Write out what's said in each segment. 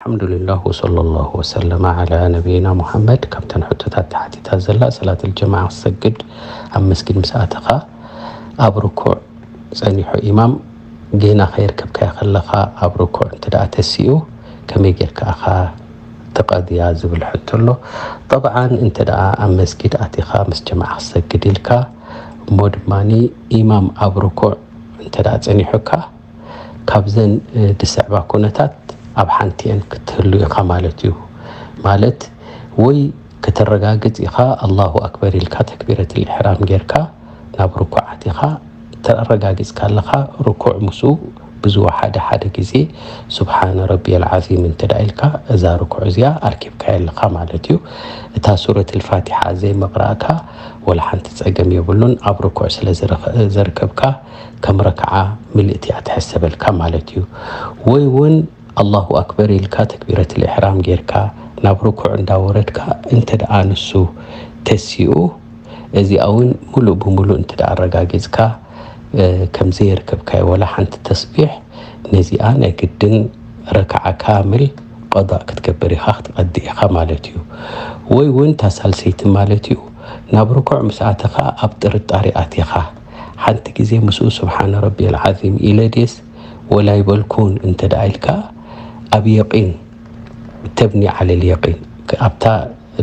الحمد لله وصلى الله وسلم على نبينا محمد። ካብተን ሕቶታት ተሓቲታ ዘላ ሰላት الجماعة ክትሰግድ ኣብ መስጊድ ምስ ኣተኻ ኣብ ርኩዕ ጸኒሑ ኢማም ጌና ከየርከብካዮ ከለኻ ኣብ ርኩዕ እንተ ደኣ ተሲኡ ከመይ ጌርካ ኢኻ ትቐድያ ዝብል ሕቶ ኣሎ። ጠብዓን እንተ ደኣ ኣብ መስጊድ ኣቲኻ ምስ ጀማዓ ክትሰግድ ኢልካ እሞ ድማኒ ኢማም ኣብ ርኩዕ እንተ ደኣ ጸኒሑካ ካብዘን ዝስዕባ ኩነታት ኣብ ሓንቲአን ክትህሉ ኢኻ ማለት እዩ። ማለት ወይ ከተረጋግጽ ኢኻ ኣላሁ ኣክበር ኢልካ ተክቢረት ልኢሕራም ጌርካ ናብ ርኩዓት ኢኻ ተረጋጊጽካ ኣለኻ። ርኩዕ ምስኡ ብዝወሓደ ሓደ ግዜ ስብሓነ ረቢየል ዓዚም እንተ ደኣ ኢልካ እዛ ርኩዕ እዚኣ ኣርኪብካያ ኣለኻ ማለት እዩ። እታ ሱረት ልፋቲሓ ዘይምቕራእካ ወላ ሓንቲ ጸገም የብሉን። ኣብ ርኩዕ ስለ ዘርከብካ ከም ረክዓ ምልእቲ እያ ትሕሰበልካ ማለት እዩ። ወይ እውን ኣላሁ ኣክበር ኢልካ ተክቢረት ልእሕራም ጌርካ ናብ ርኩዕ እንዳወረድካ እንተ ደኣ ንሱ ተሲኡ እዚኣ እውን ሙሉእ ብሙሉእ እንተ ደኣ ኣረጋጊጽካ ከም ዘየርከብካዮ ወላ ሓንቲ ተስቢሕ ነዚኣ ናይ ግድን ረክዓ ካምል ቀዳእ ክትገብር ኢኻ ክትቐዲ ኢኻ ማለት እዩ። ወይ እውን እታ ሳልሰይቲ ማለት እዩ ናብ ርኩዕ ምስ ኣተኻ ኣብ ጥርጣሬ ኣቲኻ ሓንቲ ግዜ ምስኡ ስብሓነ ረቢየል ዓዚም ኢለ ድየስ ወላ ኣይበልኩን እንተ ደኣ ኢልካ ኣብ የቂን ተብኒ ዓለል የቂን ኣብታ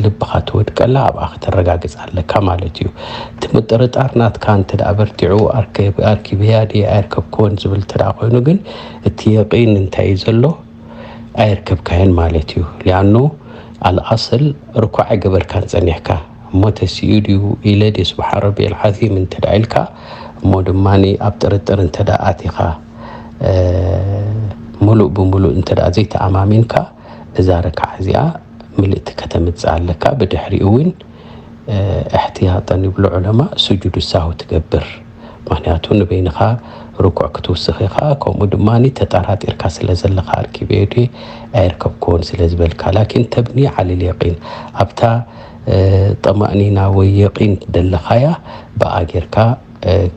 ልብኻ ትወድቀላ ኣብኣ ከተረጋግጽ ኣለካ ማለት እዩ። እቲ ምጥርጣር ናትካ እንተ ደኣ በርቲዑ ኣርኪበያ ድየ ኣየርከብክዎን ዝብል እንተ ደኣ ኮይኑ ግን እቲ የቂን እንታይ እዩ ዘሎ ኣየርከብካዮን ማለት እዩ። ሊኣኑ ኣልኣስል ርኩዕ ኣይገበርካን ጸኒሕካ እሞ ተሲኡ ድዩ ኢለ ድየ ስብሓን ረቢየል ዓዚም እንተ ደኣ ኢልካ እሞ ድማ ኣብ ጥርጥር እንተ ደኣ ኣቲኻ ሙሉእ ብሙሉእ እንተ ደኣ ዘይተኣማሚንካ እዛ ረክዓ እዚኣ ምልእቲ ከተምጽእ ኣለካ። ብድሕሪኡ እውን እሕትያጠን ይብሉ ዑለማ ስጁድ ሳሁ ትገብር። ምክንያቱ ንበይንኻ ርኩዕ ክትውስኽ ኢኻ፣ ከምኡ ድማ ተጠራጢርካ ስለ ዘለኻ ኣርኪበዮ ድየ ኣየርከብክዎን ስለ ዝበልካ። ላኪን ተብኒ ዓለል የቂን ኣብታ ጠማእኒና ወይ የቂን ደለኻያ ብኣ ጌርካ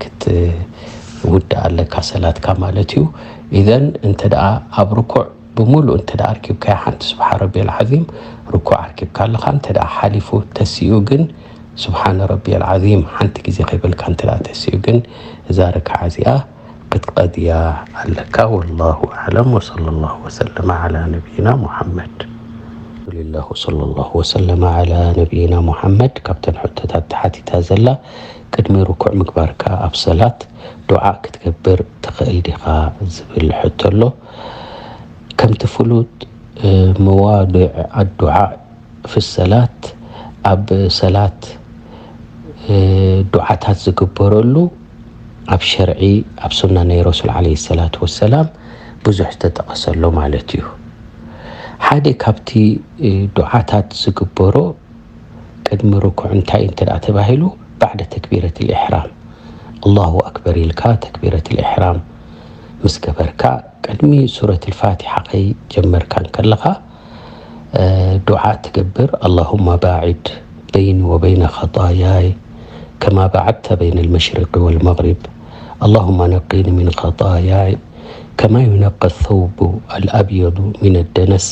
ክትውድእ ኣለካ ሰላትካ ማለት እዩ። ኢዘን እንተ ደኣ ኣብ ርኩዕ ብምሉእ እንተ ደኣ ኣርኪብካያ ሓንቲ ስብሓን ረቢየል ዓዚም ርኩዕ ኣርኪብካ ኣለኻ። እንተ ደኣ ሓሊፉ ተሲኡ ግን ስብሓነ ረቢየል ዓዚም ሓንቲ ግዜ ከይበልካ እንተ ደኣ ተሲኡ ግን እዛ ረክዓ እዚኣ ክትቀድያ ኣለካ። ወላሁ ኣዕለም ወሰለ ላሁ ወሰለመ ዓላ ነቢይና ሙሓመድ። ኣልሓምዱሊላህ ወሰለ ላሁ ወሰለመ ዓላ ነቢይና ሙሓመድ። ካብተን ሕቶታት ተሓቲታ ዘላ ቅድሚ ርኩዕ ምግባርካ ኣብ ሰላት ዱዓ ክትገብር ትኽእል ዲኻ ዝብል ሕቶ ኣሎ። ከምቲ ፍሉጥ መዋዲዕ ኣዱዓ ፊ ሰላት ኣብ ሰላት ዱዓታት ዝግበረሉ ኣብ ሸርዒ ኣብ ሱና ናይ ረሱል ዓለይሂ ሰላቱ ወሰላም ብዙሕ ዝተጠቐሰሎ ማለት እዩ። ሓደ ካብቲ ዱዓታት ዝግበሮ ቅድሚ ርኩዕ እንታይ እንተ ደኣ ተባሂሉ ባዕደ ተክቢረት ልኢሕራም ኣላሁ ኣክበር ኢልካ ተክቢረት ልኢሕራም ምስ ገበርካ ቅድሚ ሱረት ልፋቲሓ ከይጀመርካ እንከለኻ ዱዓ ትገብር ኣላሁማ ባዒድ በይኒ ወበይነ ኸጣያይ ከማ ባዓድተ በይነ ልመሽሪቂ ወልመግሪብ ኣላሁማ ነቂኒ ሚን ኸጣያይ ከማ ዩነቀ ሰውቡ ኣልኣብየዱ ሚን ደነስ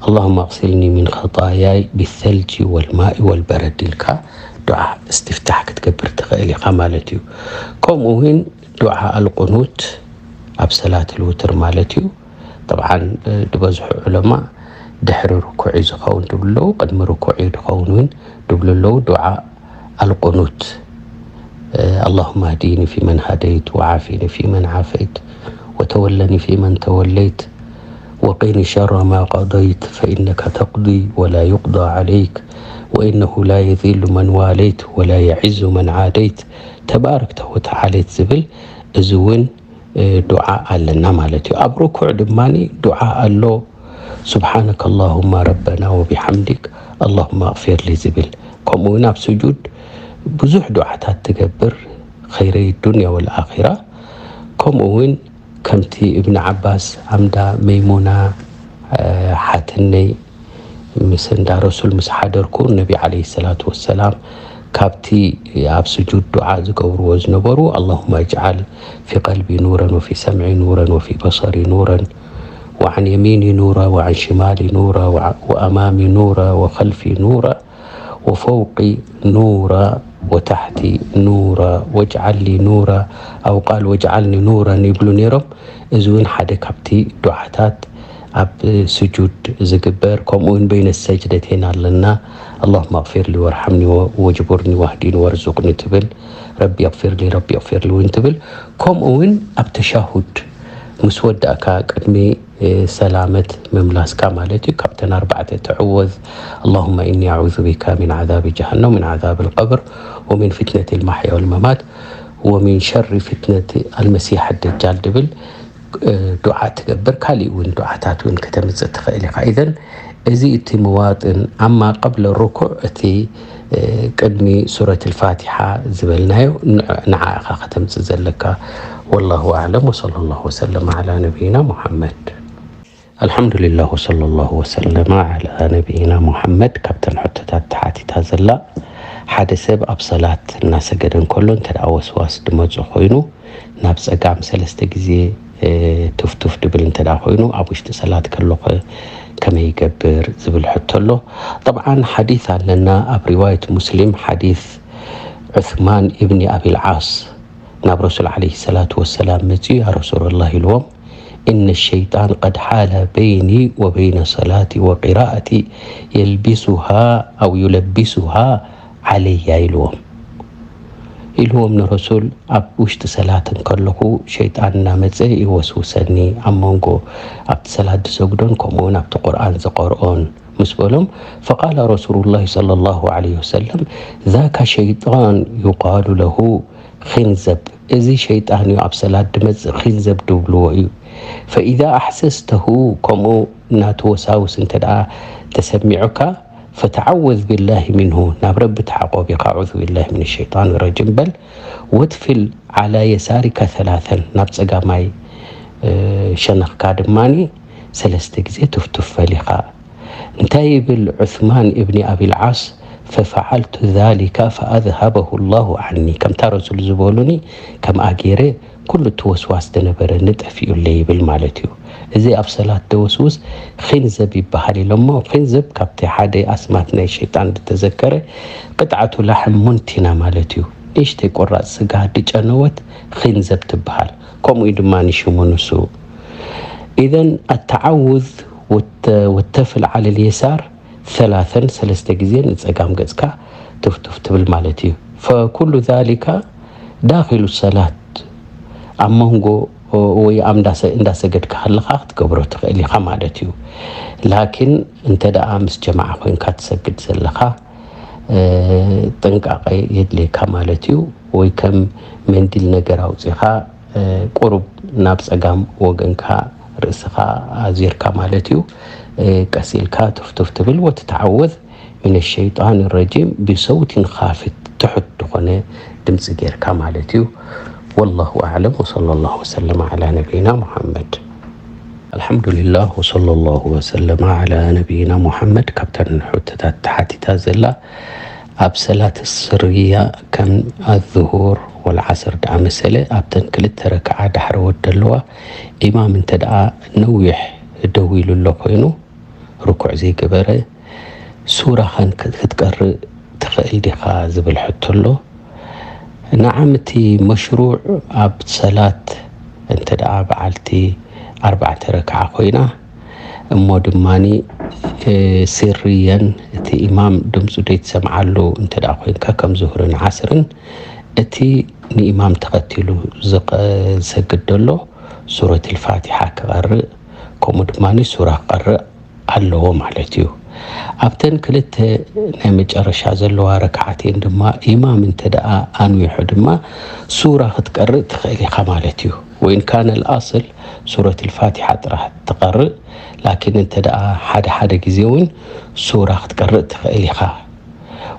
ኣላሁማ ኣቅሲልኒ ሚን ኸጣያይ ቢሰልጂ ወልማኢ ወልበረድ ኢልካ ዱዓ እስትፍታሕ ክትገብር ትኽእል ኢኻ ማለት እዩ። ከምኡ እውን ዱዓ ኣልቁኑት ኣብ ሰላት ልውትር ማለት እዩ። ጠብዓን ዝበዝሑ ዑለማ ድሕሪ ርኩዕ እዩ ዝኸውን ድብሉ ኣለዉ፣ ቅድሚ ርኩዕ እዩ ዝኸውን እውን ድብሉ ኣለዉ። ዱዓ ኣልቁኑት اللهم اهدني فيمن هديت وعافني فيمن عافيت وتولني فيمن توليت وقني شر ما قضيت فإنك تقضي ولا يقضى عليك وإنه لا يذل من واليت ولا يعز من عاديت تباركت وتعاليت ዝብል እዚ እውን ዱዓ ኣለና ማለት እዩ። ኣብ ርኩዕ ድማ ዱዓ ኣሎ سبحانك اللهم ربنا وبحمدك اللهم اغفر لي ዝብል ከምኡ እውን ኣብ ስጁድ ብዙሕ ዱዓታት ትገብር ኸይረይ ዱንያ ወልኣኺራ ከምኡ እውን ከምቲ እብን ዓባስ ኣምዳ መይሙና ሓትነይ ምስ እንዳ ረሱል ምስ ሓደርኩ ነቢ ዓለይሂ ሰላቱ ወሰላም ካብቲ ኣብ ስጁድ ዱዓ ዝገብርዎ ዝነበሩ اللهم اجعل في قلبي نورا وفي سمعي نورا وفي بصري نورا وعن يميني نورا وعن شمالي نورا وع- وأمامي نورا وخلفي نورا وفوقي نورا وتحتي نورا واجعل لي نورا أو قال واجعلني نورا ይብሉ ነይሮም። እዚ እውን ሓደ ካብቲ ዱዓታት ኣብ ስጁድ ዝግበር፣ ከምኡ እውን በይነ ሰጅደቴን ኣለና። اللهم اغفر لي وارحمني واجبرني واهدني وارزقني ትብል፣ ربي اغفر لي ربي اغفر لي እውን ትብል። ከምኡ እውን ኣብ ተሻሁድ ምስ ወዳእካ ቅድሚ ሰላመት ምምላስካ ማለት እዩ። ካብተን ኣርባዕተ ተዕወዝ፣ اللهم إني أعوذ بك من عذاب جهنم ومن عذاب القبر ومن فتنة المحيا والممات ومن شر فتنة المسيح الدجال ድብል ዱዓ ትገብር። ካሊእ እውን ዱዓታት እውን ከተምፅእ ትኽእል ኢኻ። ኢዘን እዚ እቲ መዋጥን ኣማ ቀብለ ርኩዕ እቲ ቅድሚ ሱረት ልፋቲሓ ዝበልናዮ ንዓ ኢኻ ከተምፅእ ዘለካ። والله أعلم وصلى الله وسلم على نبينا محمد. الحمد لله وصلى الله وسلم على نبينا محمد። ካብተን ሕቶታት ተሓቲታ ዘላ ሓደ ሰብ ኣብ ሰላት እናሰገደ እንከሎ እንተ ደኣ ወስዋስ ድመፁ ኮይኑ ናብ ፀጋም ሰለስተ ግዜ ቱፍቱፍ ድብል እንተ ደኣ ኮይኑ ኣብ ውሽጢ ሰላት ከሎ ከ ከመይ ይገብር ዝብል ሕቶ ኣሎ። ጠብዓን ሓዲት ኣለና ኣብ ሪዋየት ሙስሊም ሓዲት ዑስማን ኢብኒ ኣቢል ዓስ ናብ ረሱል ዓለይሂ ሰላቱ ወሰላም መፂኡ ያ ረሱሉላህ ኢልዎም إن الشيطان قد حال بيني وبين صلاتي وقراءتي يلبسها أو يلبسها علي ኢልዎም ኢልዎም ንረሱል ኣብ ውሽጢ ሰላት እንከለኹ ሸይጣን እናመፀ ይወስውሰኒ ኣብ መንጎ ኣብቲ ሰላት ዝሰግዶን ከምኡውን ኣብቲ ቁርኣን ዝቀርኦን ምስ በሎም فقال رسول الله صلى الله عليه وسلم ذاك شيطان يقال له خنزب እዚ ሸይጣን እዩ ኣብ ሰላት ድመፅእ ኺንዘብ ድብልዎ እዩ فإذا أحسسته ከምኡ እናተወሳውስ እንተ ደኣ ተሰሚዑካ فتعوذ بالله منه ናብ ረቢ ተዓቆብ ኢኻ أعوذ بالله من الشيطان الرجيم በል وادفل على يسارك ثلاثا ናብ ፀጋማይ ሸነኽካ ድማ ሰለስተ ግዜ ቱፍቱፍ በል ኢኻ እንታይ ይብል ዑስማን እብኒ ኣቢል ዓስ ففعلت ذلك فأذهبه الله عني ከምታ ረሱል ዝበሉኒ ከምኣ ገይረ ኩሉ እቲ ወስዋስ ዝነበረኒ ጠፊኡለይ ይብል ማለት እዩ። እዚ ኣብ ሰላት ደወስውስ ኺንዘብ ይበሃል ኢሎሞ። ኺንዘብ ካብቲ ሓደ ኣስማት ናይ ሸይጣን ዝተዘከረ ቅጥዓቱ ላሕም ሙንቲና ማለት እዩ። ንእሽተይ ቁራፅ ስጋ ድጨነወት ኺንዘብ ትበሃል። ከምኡ እዩ ድማ ንሽሙ ንሱ። ኢዘን ኣተዓውዝ ወተፍል ዓለል የሳር ሰላተን ሰለስተ ግዜ ንፀጋም ገፅካ ትፍቱፍ ትብል ማለት እዩ። ፈኩሉ ዛሊካ ዳኪሉ ሰላት ኣብ መንጎ ወይ ኣብ እንዳሰገድካ ከለካ ክትገብሮ ትኽእል ኢኻ ማለት እዩ። ላኪን እንተ ደኣ ምስ ጀማዓ ኮይንካ ትሰግድ ዘለካ ጥንቃቐ የድልየካ ማለት እዩ። ወይ ከም መንዲል ነገር ኣውፂኻ ቁሩብ ናብ ፀጋም ወገንካ ርእስኻ ኣዚርካ ማለት እዩ። ቀስ ኢልካ ትፍቱፍ ትብል ወትተዓወዝ من الشيطان الرجيم ብሰውቲን ካፍት ትሑት ዝኾነ ድምፂ ጌርካ ማለት እዩ። والله أعلم وصلى الله وسلم على نبينا محمد. الحمد لله وصلى الله وسلم على نبينا محمد። ካብተን ሕቶታት ተሓቲታ ዘላ ኣብ ሰላት ስርያ ከም ኣዙሁር ወልዓስር ደኣ መሰለ ኣብተን ክልተ ረክዓ ዳሕረወት ደለዋ ኢማም እንተ ደኣ ነዊሕ ደው ኢሉ ኣሎ ኮይኑ ርኩዕ ዘይገበረ ሱራ ኸን ክትቀርእ ትኽእል ዲኻ ዝብል ሕቶ ኣሎ። ነዓም እቲ መሽሩዕ ኣብ ሰላት እንተ ደኣ በዓልቲ ኣርባዕተ ረክዓ ኮይና እሞ ድማኒ ስርየን እቲ ኢማም ድምፁ ዘይትሰምዓሉ እንተ ደኣ ኮይንካ ከም ዙህርን ዓስርን እቲ ንኢማም ተኸቲሉ ዝሰግድ ዘሎ ሱረት ልፋቲሓ ክቐርእ ከምኡ ድማ ሱራ ክቐርእ ኣለዎ ማለት እዩ። ኣብተን ክልተ ናይ መጨረሻ ዘለዋ ረክዓቴን ድማ ኢማም እንተ ደኣ ኣንዊሑ ድማ ሱራ ክትቀርእ ትኽእል ኢኻ ማለት እዩ። ወይን ካነ ልኣስል ሱረት ልፋቲሓ ጥራሕ ትቐርእ ላኪን እንተ ደኣ ሓደ ሓደ ግዜ እውን ሱራ ክትቀርእ ትኽእል ኢኻ።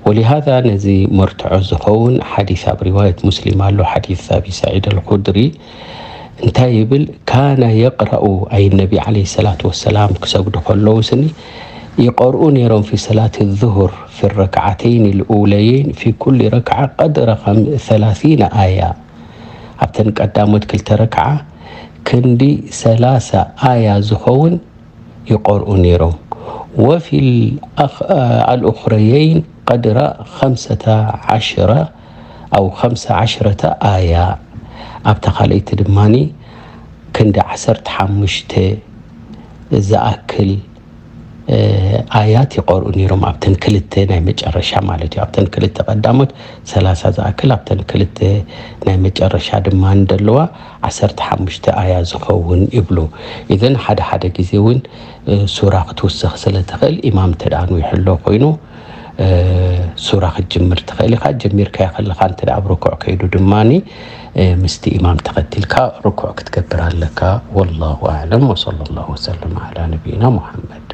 ولهذا ነዚ መርትዖ ዝኸውን ሓዲስ ኣብ ሪዋየት ሙስሊም ኣሎ ሓዲስ ኣቢ ሰዒድ ኣልኹድሪ እንታይ ይብል ካነ የቅረኡ ኣይ ነቢ ዓለይሂ ሰላቱ ወሰላም ክሰግዱ ከለዉ ስኒ ይቀርኡ ነይሮም في صلاة الظهر في الركعتين الأوليين في كل ركعة قدر ثلاثين آية ኣብተን ቀዳሞት ክልተ ረክዓ ክንዲ ሰላሳ ኣያ ዝኸውን ይቐርኡ ነይሮም። ወፊል ኣኽ-፣ ኣልኡኽረየይን ቀድራ ኸምሰተ ዓሽረ ኣው ኸምሰ ዓሽረተ ኣያ፣ ኣብታ ካልኣይቲ ድማኒ ክንዲ ዓሰርተ ሓሙሽተ ዝኣክል ኣያት ይቐርኡ ነይሮም ኣብተን ክልተ ናይ መጨረሻ ማለት እዩ። ኣብተን ክልተ ቀዳሞት ሰላሳ ዝኣክል፣ ኣብተን ክልተ ናይ መጨረሻ ድማ እንደለዋ ዓሰርተ ሓሙሽተ ኣያ ዝኸውን ይብሉ። ኢዘን ሓደ ሓደ ግዜ እውን ሱራ ክትውስኽ ስለ ትኽእል፣ ኢማም እንተ ደኣ ንዊሑ ኣሎ ኮይኑ ሱራ ክትጅምር ትኽእል ኢኻ። ጀሚርካዮ ከለኻ እንተ ደኣ ኣብ ርኩዕ ከይዱ ድማኒ ምስቲ ኢማም ተኸቲልካ ርኩዕ ክትገብር ኣለካ። ወላሁ ኣዕለም። ወሰለ ላሁ ወሰለም ዓላ ነቢይና ሙሓመድ።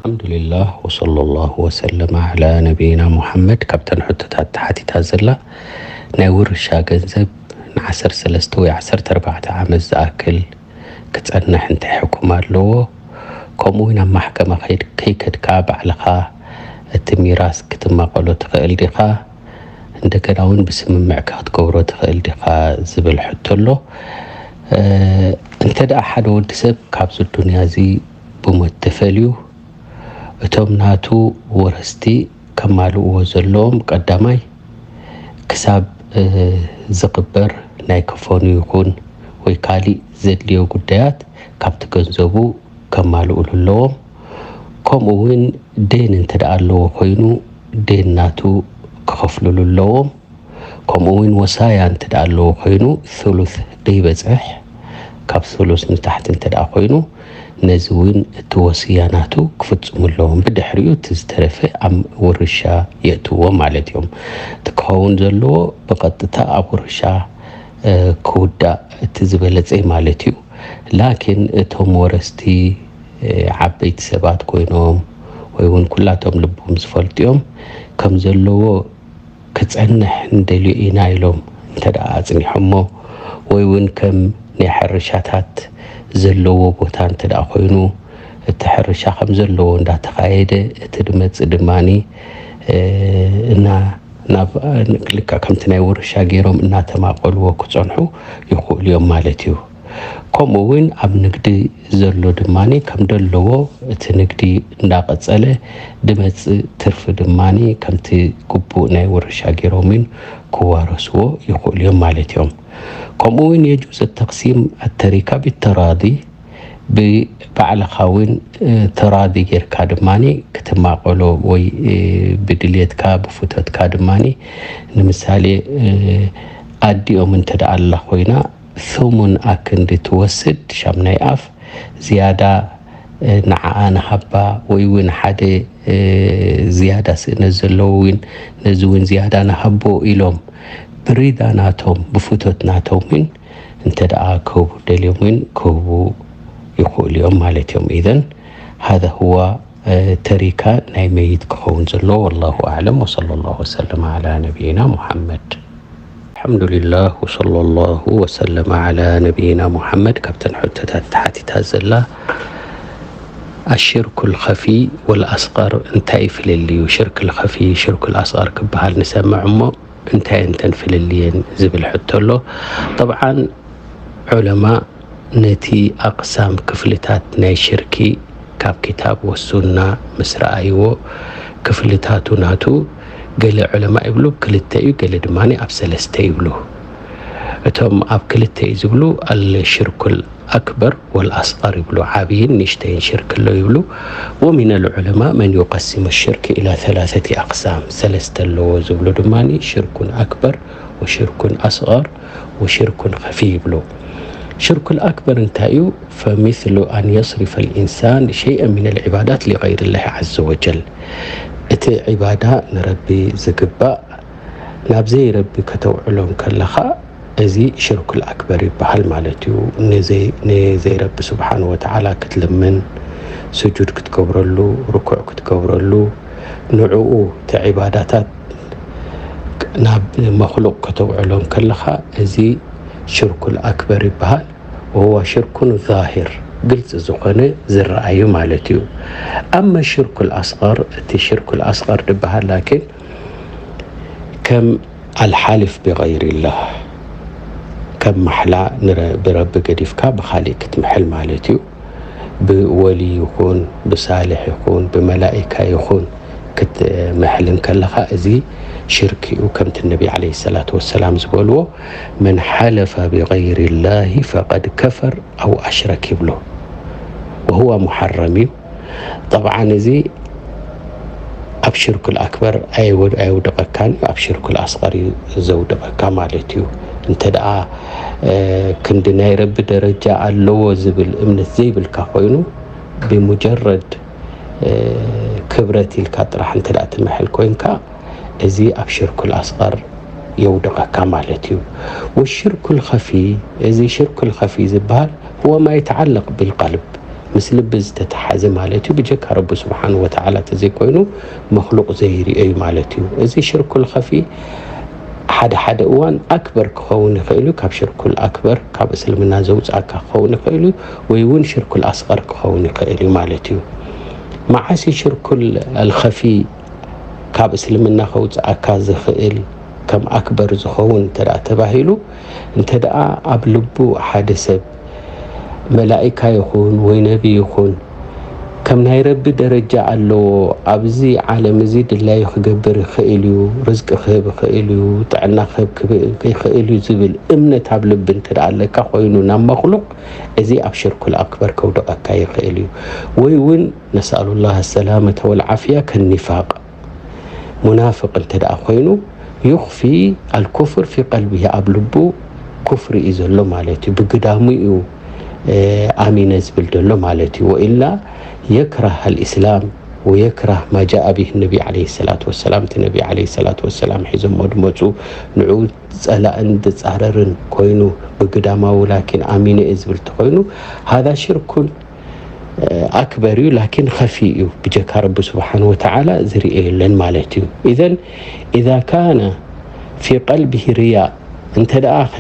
ኣልሓምዱሊላህ ወሰለ ላሁ ወሰለም ዓላ ነቢይና ሙሓመድ። ካብተን ሕቶታት ተሓቲታ ዘላ ናይ ውርሻ ገንዘብ ንዓሰርተ ሰለስተ ወይ ዓሰርተ ኣርባዕተ ዓመት ዝኣክል ክጸንሕ እንታይ ሕኩም ኣለዎ? ከምኡ እውን ኣብ ማሕከማ ከይድ-፣ ከይከድካ ባዕልኻ እቲ ሚራስ ክትማቐሎ ትኽእል ዲኻ? እንደገና እውን ብስምምዕካ ክትገብሮ ትኽእል ዲኻ ዝብል ሕቶ ኣሎ። እ፣ እንተ ደኣ ሓደ ወዲ ሰብ ካብዚ ዱንያ እዚ ብሞት ተፈልዩ፣ እቶም ናቱ ወረስቲ ከማልእዎ ዘለዎም፣ ቀዳማይ ክሳብ፣ እ፣ ዝቕበር ናይ ከፈኑ ይኹን ወይ ካሊእ ዘድልዮ ጉዳያት ካብቲ ገንዘቡ ከማልኡሉ ኣለዎም። ከምኡ እውን ዴን እንተ ደኣ ኣለዎ ኮይኑ ዴን ናቱ ክኸፍሉሉ ኣለዎም። ከምኡ እውን ወሳያ እንተ ደኣ ኣለዎ ኮይኑ ሱሉስ ደይበጽሕ፣ ካብ ሱሉስ ንታሕቲ እንተ ደኣ ኮይኑ ነዚ እውን እቲ ወስያ ናቱ ክፍጽሙ ኣለዎም። ብድሕሪኡ እቲ ዝተረፈ ኣብ ውርሻ የእትዎ ማለት እዮም። እቲ ክኸውን ዘለዎ ብቐጥታ ኣብ ውርሻ፣ እ፣ ክውዳእ እቲ ዝበለጸ ማለት እዩ። ላኪን እቶም ወረስቲ፣ እ፣ ዓበይቲ ሰባት ኮይኖም ወይ እውን ኩላቶም ልቦም ዝፈልጡ እዮም፣ ከም ዘለዎ ክጸንሕ ንደልዮ ኢና ኢሎም እንተ ደኣ ኣጽኒሖሞ፣ ወይ እውን ከም ናይ ሕርሻታት ዘለዎ ቦታ እንተ ደኣ ኮይኑ፣ እቲ ሕርሻ ከም ዘለዎ እንዳተኻየደ፣ እቲ ድመጽእ ድማኒ፣ እ፣ እና-፣ ናብ፣ ልክዕ ከምቲ ናይ ውርሻ ገይሮም እናተማቐልዎ ክጸንሑ ይኽእሉ እዮም ማለት እዩ። ከምኡ እውን ኣብ ንግዲ ዘሎ ድማኒ ከም ደለዎ እቲ ንግዲ እንዳቐጸለ ድመጽእ ትርፊ ድማኒ ከምቲ ግቡእ ናይ ውርሻ ገይሮምን ክዋረስዎ ይኽእሉ እዮም ማለት እዮም። ከምኡ እውን የጁዝ ተቅሲም ኣተሪካ ቢተራዲ፣ ብባዕልኻ እውን፣ እ፣ ተራዲ ጌርካ ድማኒ ክትማቐሎ ወይ፣ እ፣ ብድልየትካ ብፍቶትካ ድማኒ፣ ንምሳሌ፣ እ፣ ኣዲኦም እንተ ደኣ ኣላ ኮይና ثمن ኣክንዲ ትወስድ ሻምናይ ኣፍ ዝያዳ፣ እ፣ ንዓኣ ንሃባ ወይ እውን ሓደ፣ እ፣ ዝያዳ ስእነት ዘለዎ እውን ነዚ እውን ዝያዳ ንሃቦ ኢሎም ብሪዳ ናቶም ብፍቶት ናቶም እውን እንተ ደኣ ክህቡ ደልዮም እውን ክህቡ ይኽእሉ እዮም ማለት እዮም። ኢዘን ሃذا هو፣ እ፣ ተሪካ ናይ መይት ክኸውን ዘለዎ። ወላሁ ኣዕለም። ወሰለ ላሁ ወሰለም ዓላ ነቢይና ሙሓመድ። ኣልሓምዱሊላህ ወሰለ ላሁ ወሰለም ዓላ ነቢይና ሙሓመድ። ካብተን ሕቶታት ተሓቲታ ዘላ ኣሽርኩል ኸፊ ወልኣስቐር እንታይ ፍልልዩ? ሽርክል ኸፊ ሽርኩል ኣስቐር ክበሃል ንሰምዕ እሞ እንታይ እንተን ፍልልየን ዝብል ሕቶ ኣሎ። ጠብዓን ዑለማ ነቲ ኣቕሳም ክፍልታት ናይ ሽርኪ ካብ ኪታብ ወሱና ምስ ረኣይዎ ክፍልታቱ ናቱ ገለ ዑለማ ይብሉ ክልተ እዩ፣ ገለ ድማ ኣብ ሰለስተ ይብሉ። እቶም ኣብ ክልተ እዩ ዝብሉ ኣልሽርኩል ኣክበር ወልኣስቐር ይብሉ፣ ዓብይን ንእሽተይን ሽርክ ኣሎ ይብሉ። ወሚነል ዑለማ መን ዩቀሲሙ ሽርክ ኢላ ሰላሰቲ ኣቅሳም፣ ሰለስተ ኣለዎ ዝብሉ ድማ ሽርኩን ኣክበር ወሽርኩን ኣስቐር ወሽርኩን ኸፊ ይብሉ። ሽርኩል ኣክበር እንታይ እዩ? ፈሚስሉ ኣን የስሪፈ ልኢንሳን ሸይአን ሚነል ዒባዳት ሊገይርላሂ ዐዘ ወጀል፣ እቲ ዒባዳ ንረቢ ዝግባእ ናብ ዘይረቢ ከተውዕሎ እንከለኻ፣ እዚ ሽርኩል ኣክበር ይበሃል ማለት እዩ። ንዘይ-፣ ንዘይረቢ ስብሓን ወተዓላ ክትልምን፣ ስጁድ ክትገብረሉ፣ ርኩዕ ክትገብረሉ፣ ንዕኡ እቲ ዒባዳታት ናብ መክሉቅ ከተውዕሎ እንከለኻ፣ እዚ ሽርኩል ኣክበር ይበሃል። ወሁወ ሽርኩን ዛሂር፣ ግልፂ ዝኾነ ዝረኣዩ ማለት እዩ። ኣመ ሽርኩል ኣስቐር፣ እቲ ሽርኩል ኣስቐር ዝበሃል ላኪን ከም ኣልሓልፍ ብገይሪላህ፣ ከም ማሕላ ንረ-፣ ብረቢ ገዲፍካ ብኻሊእ ክትምሕል ማለት እዩ። ብወሊ ይኹን፣ ብሳልሕ ይኹን፣ ብመላኢካ ይኹን ክትምሕል እንከለኻ፣ እዚ ሽርክ እዩ። ከምቲ ነቢ ዓለይሂ ሰላቱ ወሰላም ዝበልዎ፣ "መን ሓለፈ ብገይሪ ላሂ ፈቀድ ከፈር ኣው ኣሽረክ" ይብሎ። ወሁወ ሙሓረም እዩ። ጠብዓን እዚ ኣብ ሽርኩል ኣክበር ኣየወድ-፣ ኣየውድቐካን እዩ፣ ኣብ ሽርኩል ኣስቐር እዩ ዘውድቐካ ማለት እዩ። እንተ ደኣ፣ እ፣ ክንዲ ናይ ረቢ ደረጃ ኣለዎ ዝብል እምነት ዘይብልካ ኮይኑ፣ ብሙጀረድ፣ እ፣ ክብረት ኢልካ ጥራሕ እንተ ደኣ ትምሕል ኮይንካ፣ እዚ ኣብ ሽርኩል ኣስቐር የውድቐካ ማለት እዩ። ወሽርኩል ኸፊ፣ እዚ ሽርኩል ኸፊ ዝበሃል፣ هو ما يتعلق بالقلب፣ ምስ ልቢ ዝተተሓዘ ማለት እዩ። ብጀካ ረቢ ስብሓን ወተዓላ ተዘይኮይኑ መክሉቕ ዘይርእዮ እዩ ማለት እዩ። እዚ ሽርኩል ኸፊ ሓደ ሓደ እዋን ኣክበር ክኸውን ይኽእል እዩ፣ ካብ ሽርኩል ኣክበር፣ ካብ እስልምና ዘውፅኣካ ክኸውን ይኽእል እዩ፣ ወይ እውን ሽርኩል ኣስቐር ክኸውን ይኽእል እዩ ማለት እዩ። መዓስ እዩ ሽርኩል ኣልኸፊ ካብ እስልምና ከውፅኣካ ዝኽእል ከም ኣክበር ዝኸውን እንተ ደኣ ተባሂሉ፣ እንተ ደኣ ኣብ ልቡ ሓደ ሰብ መላኢካ ይኹን ወይ ነቢ ይኹን ከም ናይ ረቢ ደረጃ ኣለዎ፣ ኣብዚ ዓለም እዚ ድላዩ ክገብር ይኽእል እዩ፣ ርዝቂ ክህብ ይኽእል እዩ፣ ጥዕና ክህብ ክብ-፣ ይኽእል እዩ ዝብል እምነት ኣብ ልቢ እንተ ደኣ ኣለካ ኮይኑ ናብ መኽሉቕ፣ እዚ ኣብ ሽርኩል ኣክበር ከውድቐካ ይኽእል እዩ። ወይ እውን ነስኣሉላህ ሰላመተ ወልዓፍያ ከኒፋቅ፣ ሙናፍቅ እንተ ደኣ ኮይኑ፣ ዩኽፊ ኣልኩፍር ፊ ቀልቢሂ፣ ኣብ ልቡ ኩፍሪ እዩ ዘሎ ማለት እዩ። ብግዳሙ እዩ፣ እ፣ ኣሚነ ዝብል ዘሎ ማለት እዩ። ወኢላ የክራህ ኣልኢስላም ወየክራህ ማ ጃአ ቢሂ ነቢ ዓለይሂ ሰላቱ ወሰላም፣ እቲ ነቢ ዓለይሂ ሰላቱ ወሰላም ሒዞሞ ዝመፁ ንዑ ጸላእን ዝጻረርን ኮይኑ ብግዳማዊ ላኪን ኣሚነ እየ ዝብል ተኾይኑ፣ ሃዛ ሽርኩን፣ እ፣ ኣክበር እዩ፣ ላኪን ኸፊ እዩ። ብጀካ ረቢ ስብሓን ወተዓላ ዝርኤ የለን ማለት እዩ። ኢዘን፣ ኢዛ ካነ ፊ ቀልቢሂ ርያእ፣ እንተ ደኣ ኸ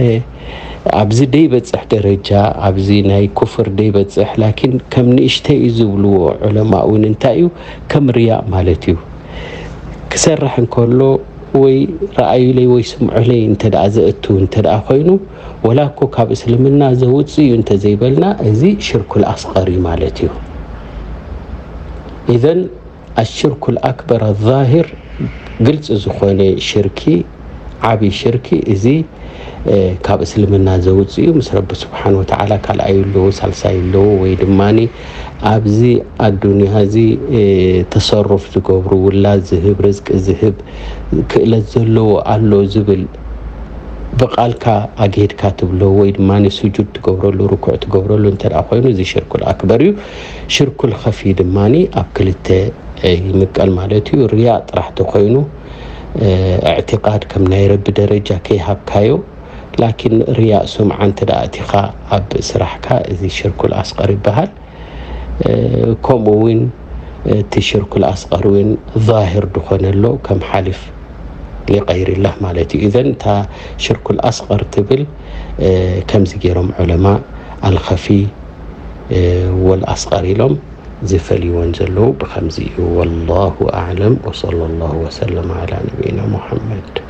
ኣብዚ ደይበጽሕ ደረጃ፣ ኣብዚ ናይ ኩፍር ደይበጽሕ፣ ላኪን ከም ንእሽተይ እዩ ዝብልዎ ዑለማ እውን እንታይ እዩ? ከም ርያእ ማለት እዩ። ክሰርሕ እንከሎ ወይ ረኣዩለይ ወይ ስምዑለይ እንተ ደኣ ዘእቱ እንተ ደኣ ኮይኑ፣ ወላ እኮ ካብ እስልምና ዘውጽእ እዩ እንተ ዘይበልና፣ እዚ ሽርኩል ኣስቐር እዩ ማለት እዩ። ኢዘን ኣሽርኩል ኣክበር ኣዛሂር፣ ግልጺ ዝኾነ ሽርኪ፣ ዓቢ ሽርኪ፣ እዚ፣ እ፣ ካብ እስልምና ዘውጽእ እዩ። ምስ ረቢ ስብሓን ወተዓላ ካልኣይ ኣለዎ፣ ሳልሳይ ኣለዎ፣ ወይ ድማ ኣብዚ ኣዱንያ እዚ፣ እ፣ ተሰሩፍ ዝገብሩ፣ ውላድ ዝህብ፣ ርዝቂ ዝህብ፣ ክእለት ዘለዎ ኣሎ ዝብል ብቓልካ ኣግሂድካ ትብሎ ወይ ድማ ስጁድ ትገብረሉ፣ ርኩዕ ትገብረሉ እንተ ደኣ ኮይኑ፣ እዚ ሽርኩል ኣክበር እዩ። ሽርኩል ኸፊ ድማ ኣብ ክልተ ይምቀል ማለት እዩ። ርያእ ጥራሕ ተኾይኑ፣ እ፣ እዕቲቃድ ከም ናይ ረቢ ደረጃ ከይሃብካዮ፣ ላኪን ርያእ ሱምዓ እንተ ደኣ ኣቲኻ ኣብ ስራሕካ፣ እዚ ሽርኩል ኣስቐር ይበሃል። እ፣ ከምኡ እውን እቲ ሽርኩል ኣስቐር እውን ዛሂር ድኾነ ኣሎ፣ ከም ሓሊፍ ሊቀይሪላህ ማለት እዩ። ኢዘን እታ ሽርኩል ኣስቐር ትብል፣ እ፣ ከምዚ ገይሮም ዑለማ ኣልኸፊ፣ እ፣ ወልኣስቐር ኢሎም ዝፈልይወን ዘለዉ ብኸምዚ እዩ። ወላሁ ኣዕለም ወሰለ ላሁ ወሰለም ዓላ ነቢይና ሙሐመድ።